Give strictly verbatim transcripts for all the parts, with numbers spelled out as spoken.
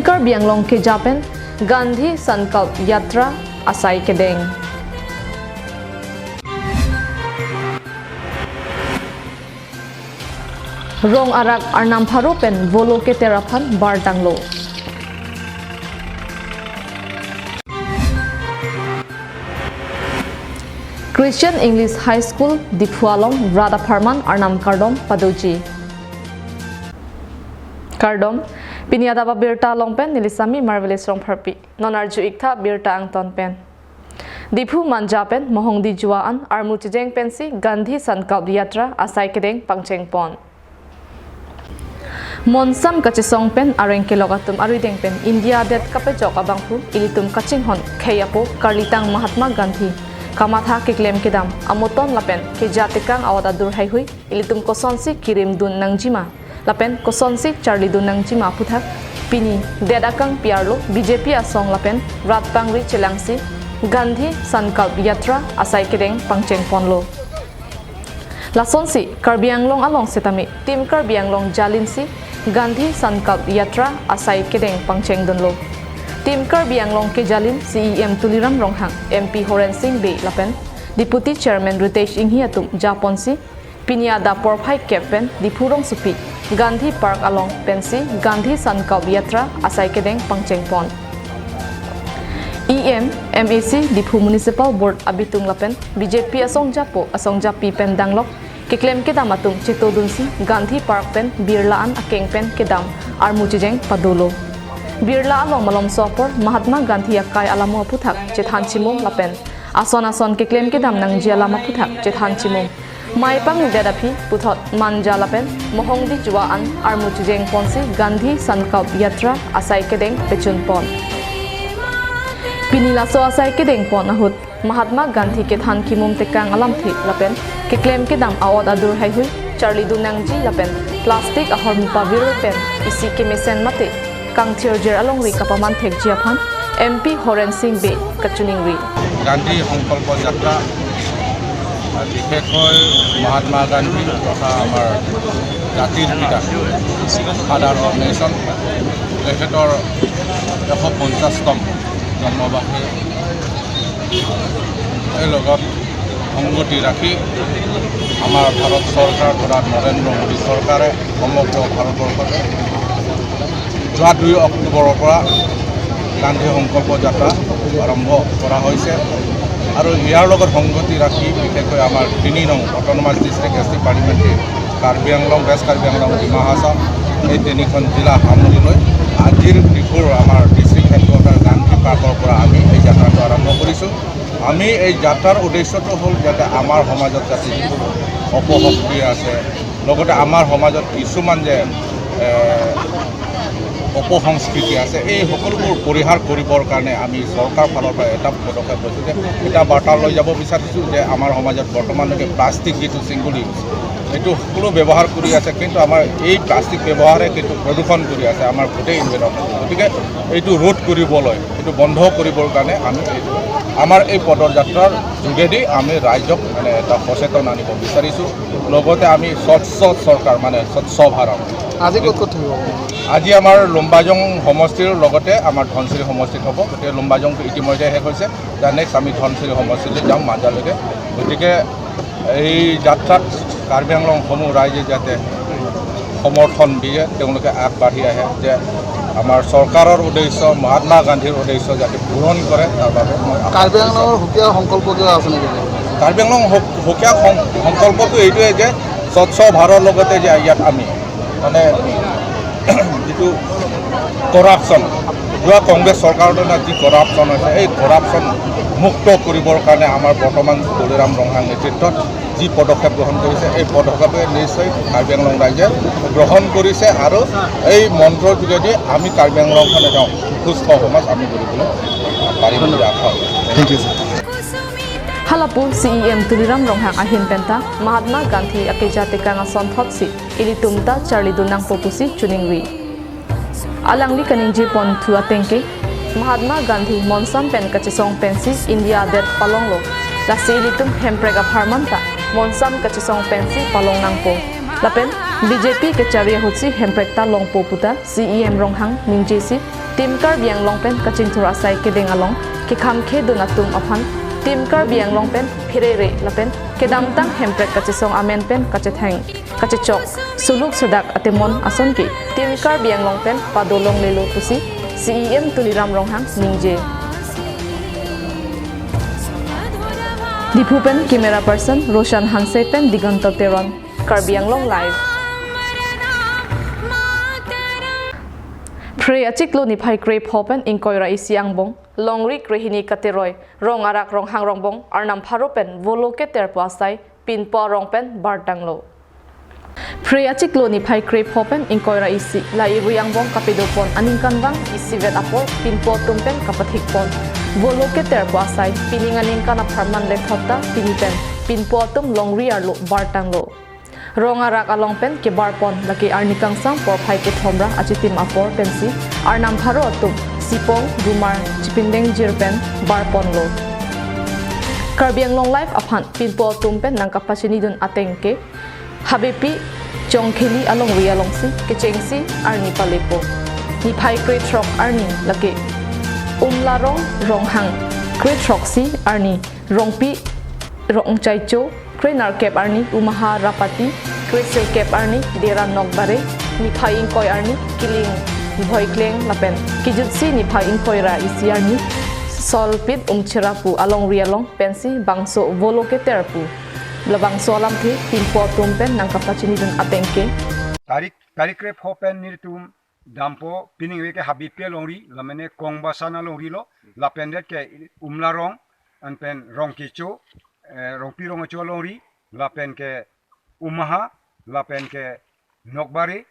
Karbi Anglong keja pen Gandhi Sankalp Yatra asai kedeng. Rong arak arnam pharo pen volo keter aphan bardanglo. Christian English High School, Diphu along rat apharman arnam kardom padoji. Kardom, pini adap abirta along pen neli Sami Marvelous Rongpharpi. Non arju-ik tha birta angton pen. Diphu Manja pen Mohongdi Jua an armu chejeng pensi Gandhi Sankalp Yatra asai kedeng pangchengpon. Monsam kachesong pen areng kelok atum arideng pen India adet kapejok abangphu ilitum kachinghon khei apo karlitang Mahatma Gandhi kamatha keklem kedam amoton lapen keja tekang awat adur haihui ilitum kosonsi kirim dun nangjima lapen kosonsi charli dun nangjima aphuthak pini det akangpi arlo B J P asong lapen rat pangri chelangsi Gandhi Sankalp Yatra asai kedeng pangchengponlo. Lasonsi Karbi Anglong along setame Team Karbi Anglong jalinsi Gandhi Sankalp Yatra asai kedeng pangchengdunlo. Team Karbi Anglong kejalin C E M Tuliram Ronghang, M P Horen Sing Bey lapen Deputy Chairman Ritesh Enghi atum japonsi pini adap porphai kep pen Diphu rongsopi Gandhi Park along pensi Gandhi Sankalp Yatra asai kedeng pangchengpon. E M, M A C, Diphu Municipal Board abitung lapen B J P asong japo asong japi pen danglok keklem kedam atum chetodunsi Gandhi Park pen Birla an akeng pen kedam armu chejeng padolo. Birla along malomso apor Mahatma Gandhi akai alamo aphuthak chethan chimum lapen ason ason keklem kedam nangji alam aphuthak chethan chimum. Mei pangdet aphi puthot Manja lapen Mohongdi Jua an armu chejengponsi Gandhi Sankalp Yatra asai kedeng pechunpon. Pini laso asai kedengpon ahut Mahatma Gandhi kethan kimum tekang alamthe lapen keklem kedam awat adur haihui charli dun nangji lapen plastic ahormu pavirve pen isi kemesen mate kangthirjir alongri kapaman thekji aphan M P Horen Sing Bey kachiningri. Gandhi সংকল্প যাত্ৰা, বিশেষকৈ মহাত্মা গান্ধী তথা আমাৰ জাতিৰ পিতা, father of nation, তেখেতৰ এশ পঞ্চাশতম জন্মবাৰ্ষিকী এই লগত সংগতি ৰাখি আমাৰ ভাৰত চৰকাৰ তথা নৰেন্দ্ৰ মোদী চৰকাৰে সমগ্ৰ ভাৰতবৰ্ষতে যোৱা দুই অক্টোবৰৰ পৰা গান্ধী সংকল্প যাত্ৰা আৰম্ভ কৰা হৈছে আৰু ইয়াৰ লগত সংগতি ৰাখি বিশেষকৈ আমাৰ তিনি নং অট'নমাছ ডিষ্ট্ৰিক্ট এছ টি পাৰ্লিমেণ্টেৰী কাৰ্বি আংলং, ৱেষ্ট কাৰ্বি আংলং, ডিমা হাছাও এই তিনিখন জিলা সামৰি লৈ আজিৰ দিনটোৰ আমাৰ ডিষ্ট্ৰিক্ট হেডকোৱাৰ্টাৰ গান্ধী পাৰ্কৰ পৰা আমি এই যাত্ৰাটো আৰম্ভ কৰিছোঁ। আমি এই যাত্ৰাৰ উদ্দেশ্যটো হ'ল যাতে আমাৰ সমাজত যাতে যিটো অপশক্তি আছে, লগতে আমাৰ সমাজত কিছুমান যে, এ, অপসংস্কৃতি আছে, এই সকলোবোৰ পৰিহাৰ কৰিবৰ কাৰণে আমি চৰকাৰ ফালৰ পৰা এটা পদক্ষেপ লৈছোঁ যে এটা বাৰ্তা লৈ যাব বিচাৰিছোঁ যে আমাৰ সমাজত বৰ্তমানলৈকে প্লাষ্টিক যিটো ছিংগল ইউজ, এইটো সকলো ব্যৱহাৰ কৰি আছে, কিন্তু আমাৰ এই প্লাষ্টিক ব্যৱহাৰে কিন্তু প্ৰদূষণ কৰি আছে আমাৰ গোটেই এনভাইৰনমেণ্ট। গতিকে এইটো ৰোধ কৰিবলৈ, এইটো বন্ধ কৰিবৰ কাৰণে আমি এইটো আমাৰ এই পদযাত্ৰাৰ যোগেদি আমি ৰাইজক মানে এটা সচেতন আনিব বিচাৰিছোঁ। লগতে আমি স্বচ্ছ চৰকাৰ মানে স্বচ্ছ ভাৰত। আজি ক'ত ক'ত থাকিব? আজি আমাৰ লুম্বাজং সমষ্টিৰ লগতে আমাৰ ধনশিৰি সমষ্টিত হ'ব। গতিকে লুম্বাজংটো ইতিমধ্যে শেষ হৈছে, এতিয়া নেক্সট আমি ধনশিৰি সমষ্টিলৈ যাম, মাঞ্জালৈকে। গতিকে এই যাত্ৰাত কাৰ্বি আংলং সমূহ ৰাইজে যাতে সমৰ্থন দিয়ে, তেওঁলোকে আগবাঢ়ি আহে, যে আমাৰ চৰকাৰৰ উদ্দেশ্য, মহাত্মা গান্ধীৰ উদ্দেশ্য যাতে পূৰণ কৰে, তাৰ বাবে মই আহ্বান কাৰ্বি কৰিছোঁ। আংলঙৰ সুকীয়া সংকল্প কিবা আছে নেকি? কাৰ্বি আংলং সক-, সুকীয়া সং-, সংকল্পটো এইটোৱে যে স্বচ্ছ ভাৰতৰ লগতে যে ইয়াত আমি মানে যিটো কৰাপশ্যন, যোৱা কংগ্ৰেছ চৰকাৰৰ দিনত যি কৰাপশ্যন হৈছে, এই কৰাপশ্যন মুক্ত কৰিবৰ কাৰণে আমাৰ বৰ্তমান তুলিৰাম ৰংহাং নেতৃত্বত যি পদক্ষেপ গ্ৰহণ কৰিছে, এই পদক্ষেপে নিশ্চয় কাৰ্বি আংলং ৰাইজে গ্ৰহণ কৰিছে আৰু এই মন্ত্ৰৰ যোগেদি আমি কাৰ্বি আংলংখন এটা সুস্থ সমাজ আমি গঢ়িবলৈ পাৰিম বুলি আশা কৰোঁ। Thank you, sir. Halapu C E M Tuliram Ronghang ahin penta Mahatma Gandhi akeja tekang ason thotsi ilitum ta charli dun nangpo pusi chiningri. Alangli kaningje ponthu ateng ke, Mahatma Gandhi monsam pen kachesong pensi India adet palonglo. Lasi ilitum Hemprek apharman ta monsam kachesong pensi palong nangpo. Lapen B J P kachari ahutsi Hemprek ta longpo puta C E M Ronghang ningjesi Team Karbi Anglong pen kachingthur asai kedeng along kekhamkhe dun atum aphan Team Karbi Anglong pen pherere lapen kedamtang Hemprek kachesong amen pen kachethang kachechok suluk sedak atemon ason ke Team Karbi Anglong pen pado longlelo pusi C E M Tuliram Ronghang ningje. Diphu pen camera person Roshan Hanse pen Diganta Teron, Karbi Anglong Live. Phre achiklo niphai krepho pen ingkoi ra isi angbong longri krehini kateroi Rong Arak Ronghang Rongbong Arnam Pharo pen Volo Keter pu asai Pinpo arong pen bartanglo. Phre achiklo niphai krepho pen ingkoi ra isi la irui angbong kapedopon aningkanvang isivet apor Pinpo atum pen kapathikpon Volo Keter pu asai pining aningkan apharman lethot ta pini pen Pinpo atum longri arlo bartanglo. Rong Arak along pen kebarpon lake arni kangsam porphai kethom ra achitim apor pensi Arnam Pharo atum sipong rumar chipindeng jir pen barponlo. Karbi Anglong Live aphan Pinpo atum pen nangkapachinidun ateng ke Habepi Chongkheli alongri alongsi kechengsi arni palepo. Niphai krethrok arni lake Umlarong Ronghang, krethroksi arni Rongpi Rongchaicho, krenerkep arni Umaha Rapati, kresirkep arni Dera Nokbare, niphai ingkoi arni Kiling Bhoikleng lapen kejutsi niphai ingkoi ra isi arni Solpit Umchira pu alongri along pensi bangso Volo Keter pu labangso alamthe Pinpo atum pen nangkapachinidun ateng ke. Tarik, tarik krepho pen nelitum dampo, piningve ke Habepi alongri, lamene Kongbasan alongri lo, lapen det ke Umlarong, anpen Rongkecho, eh, Rongpi Rongkecho alongri, lapen ke Umaha, lapen ke Nokbare,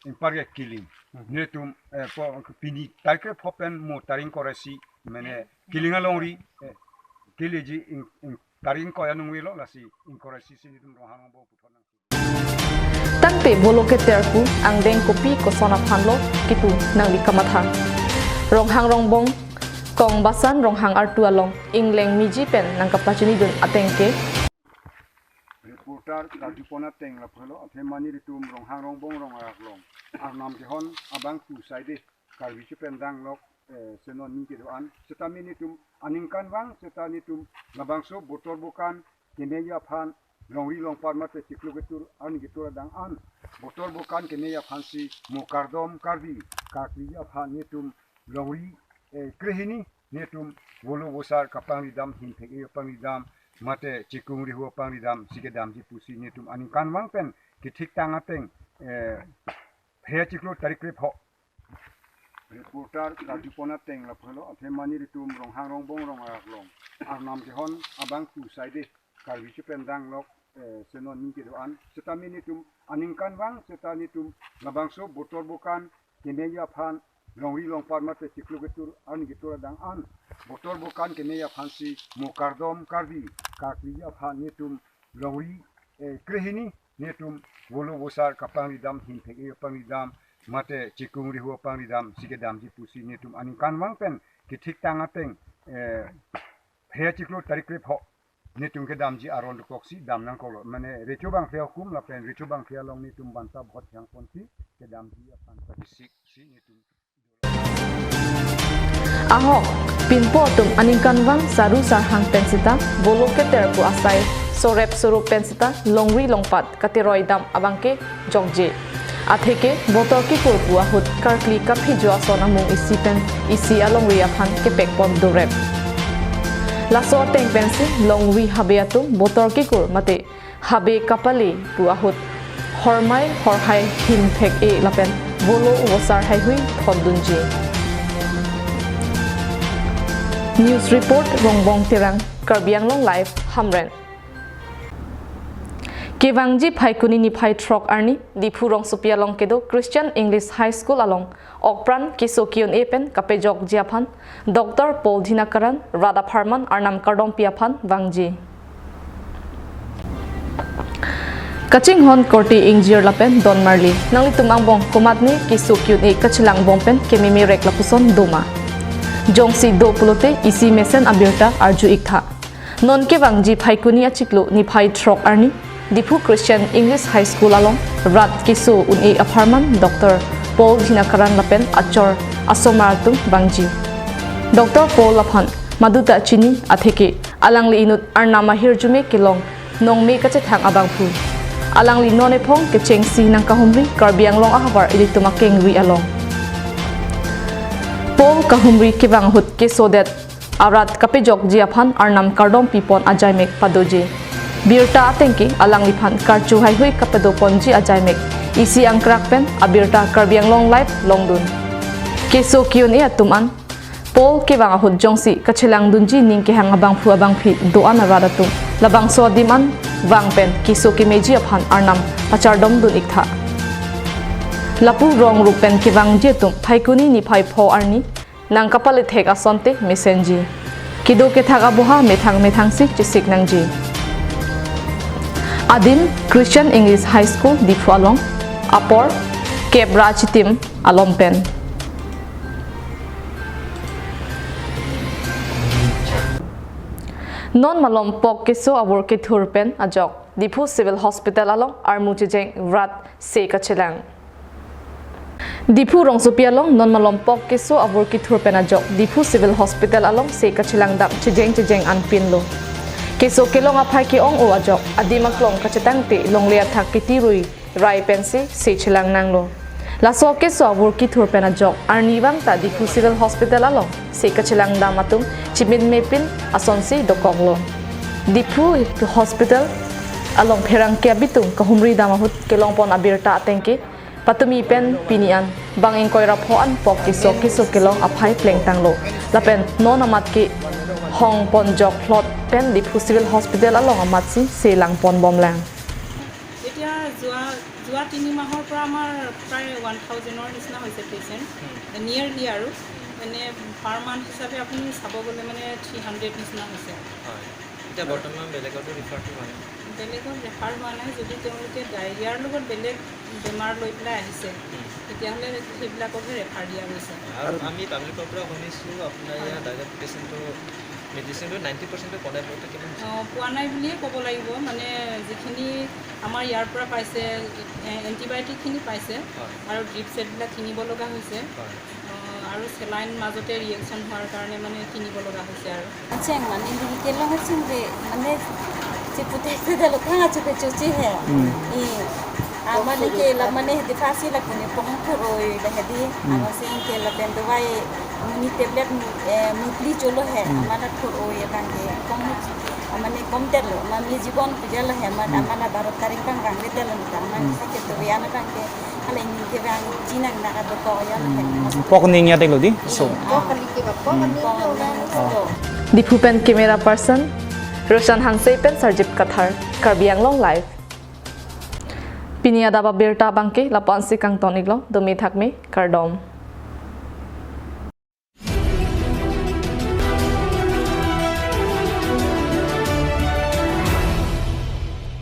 ingpar ke Kiling. Hmm. Nelitum, eh, po, pini tarik krepho pen mo tarik ingkoi ra isi, mene Kiling alongri, eh, keleji ing, ing, tarik ingkoi anung velo, lasi ingkoi ra isi si nelitum Ronghang Rongbong puthot nang. Tangte Volo Keter pu angdeng kopi koson aphan lo kipu nangli kamatha. Ronghang Rongbong, Kongbasan Ronghang artu along ingleng miji pen nangkapachinidun ateng ke. Reporter karjupon ateng lapulo, athema nelitum Ronghang Rongbong Rong Arak along Arnam kehon abang tu saide Karbi chependang lok, eh, senon ni kedo-an. Seta nelitum aningkanvang, seta nelitum labangso botor bokan kemeji aphan longri longpat mate chiklo ketur arni ketur adang an botor bokan kemeji aphansi mo kardom Karbi karkli aphan nelitum longri, eh, krehini nelitum Volo Vosar kapangridam, himphek-e kapangridam mate chikung rihu kapangridam si kedamji pusi nelitum aningkanvang pen kethik tang ateng, eh, phre achiklo tarik krepho. Reporter karjupon ateng lapulo, athema nelitum Ronghang Rongbong Rong Arak along Arnam kehon abang tu saide Karbi chependang lok, eh, senon ni kedo-an. Seta nelitum aningkanvang, seta nelitum labangso botor bokan kemeji aphan longri longpat mate chiklo ketur arni ketur adang an botor bokan kemeji aphansi mo kardom Karbi karkli aphan nelitum longri, eh, krehini nelitum Volo Vosar kapangridam, himphek-e kapangridam mate chikung rihu kapangridam si kedamji pusi nelitum aningkanvang pen kethik tang ateng, eh, phre achiklo tarik krepho nelitum kedamji aron dokoksi dam nangkoklo. Mane recho bangphli ahukum lapen recho bangphli along nelitum banta bhot jangponsi kedamji aphan pakisik si nelitum. Ahok, Pinpo atum aningkanvang saru sarhang pen seta Volo Keter pu asai sorep sorup pen seta longri longpat kateroi dam abangke jokje. Atheke botor kekur pu ahut karkli kaphijo ason amung isi pen isi alongri aphan kepekpon dorep. Laso ateng pensi longri habe atum botor kekur mate habe kapale pu ahut hormai horhai himphek-e lapen Volo Vosar haihui thondunji. News report Rongbong Terang, Karbi Anglong Live, Hamren. Kevangji Phaikuni niphai throk arni Diphu rongsopi along kedo Christian English High School along okpran keso ke-un-e pen kapejokji aphan Doctor Paul Dhinakaran rat apharman Arnam kardompi aphan vangji. Kachinghon korte ingjir lapen don marli, nanglitum angbong komatne keso ke-un-e kachelangbom pen kememerek lapuson doma? Jongsi do pulote isi mesen abirta arju iktha. Non kevangji Phaikuni achiklo niphai throk arni Diphu Christian English High School along rat keso un-e apharman Doctor Paul Dhinakaran lapen achor asomar atum vangji. Doctor Paul aphan maduta chini atheke alangli inut arnam ahirjume kelong nongme kachethang abangphu. Alangli non ephong kechengsi nangkahumri Karbi Anglong ahavar ilitum akengri along. Paul kahumri kevang ahut kesodet arat kapejokji aphan arnam kardom pipon ajaimek padoji. Birta atengke alangliphan karchu haihui kapadoponji ajaimek isi angkrak pen abirta Karbi Anglong Live longdun. Keso ke-un-e atum an Paul kevang ahut jongsi kachelangdunji ning kehang abangphu abangphi do-an arat atum labangso adim an vang pen keso kemeji aphan arnam pachardomdun iktha. Lapu rong rup pen kevangji atum Phaikuni niphai pho arni nangkapalithek asonte mesenji. Kedo kethak aboha methang methangsi chesik nangji. Adim Christian English High School Diphu along, apor kep ra chitim alom pen. Non malom pok keso avur kethur pen ajok Diphu Civil Hospital along armu chejeng rat se kachelang. Diphu rongsopi along non malom pok keso avur kethur pen ajok Diphu Civil Hospital along se kachelang dam chejeng chejeng anpinlo. Keso kelong aphai ke-ong-o ajok adim aklong kachetangte longle athak ketirui rai pensi se chelang nanglo. Laso keso avur kethur pen ajok arnivang ta Diphu Civil Hospital along se kachelang dam atum chimin mepin asonsi dokoklo. Diphu Hospital along pherangke abitung kahumri dam ahut kelongpon abirta atengke patumi pen pini an bang ingkoi ra pho an pok keso keso kelong aphai plengtanglo. Lapen non amat kehongpon jok plot pen Diphu Civil Hospital along amatsi se langpon bomlang. এতিয়া যোৱা যোৱা তিনি মাহৰ পৰা আমাৰ প্ৰায় ওৱান থাউজেণ্ডৰ নিচিনা হৈছে পেচেণ্ট, নিয়েৰলি আৰু মানে পাৰ মান্থ হিচাপে আপুনি চাব গ'লে মানে থ্ৰী হাণ্ড্ৰেড নিচিনা হৈছে। হয়। এতিয়া বৰ্তমান বেলেগতো ৰিফাৰটো হোৱা নাই? বেলেগত ৰেফাৰ হোৱা নাই। যদি তেওঁলোকে ডায়েৰিয়াৰ লগত বেলেগ বেমাৰ লৈ পেলাই আহিছে, তেতিয়াহ'লে সেইবিলাককহে ৰেফাৰ দিয়া গৈছে। আৰু আমি পাব্লিকৰ পৰা শুনিছোঁ আপোনাৰ ইয়াত ডায়েৰিয়া পেচেণ্টটো মেডিচিনটো নাইণ্টি পাৰ্চেণ্টো পোৱা নাই, বহুতে কিমান? অ, পোৱা নাই বুলিয়ে ক'ব লাগিব। মানে যিখিনি আমাৰ ইয়াৰ পৰা পাইছে, এ, এণ্টিবায়'টিকখিনি পাইছে হয়। আৰু ড্ৰিপ ছেটবিলাক কিনিব লগা হৈছে। হয়। অ, আৰু চেলাইন মাজতে ৰিয়েকশ্যন হোৱাৰ কাৰণে মানে কিনিব লগা হৈছে আৰু। Cheng mane ni kelong cheng de mane si pute pute lo kanga chu ke chu chi he. Hmm. I, a, mane ke la mane de pasi la kuni pong thuroi la he di. Hmm. Amo sing ke lapen dawai muni tablet mu, eh, mupli cholo he. Hmm. Amana thuroi abang ke kom, amane kom tel lo, mami jibon puja lo he, amana, hmm, amana baro tarik bang bang le tel lo ta, amana, hmm, si ke to ya na bang ke. Hala ning kevang jinang na ka dokok ya. Hmm, pok ning ya tek lo di. So. Pok kali ke ba, pok kali ke ba. Oh. Diphu pen camera person Roshan Hanse pen Sarjip Kathar, Karbi Anglong Live. Pini adap abirta abangke lapu-ansi kangton iklo, dome thakme, kardom.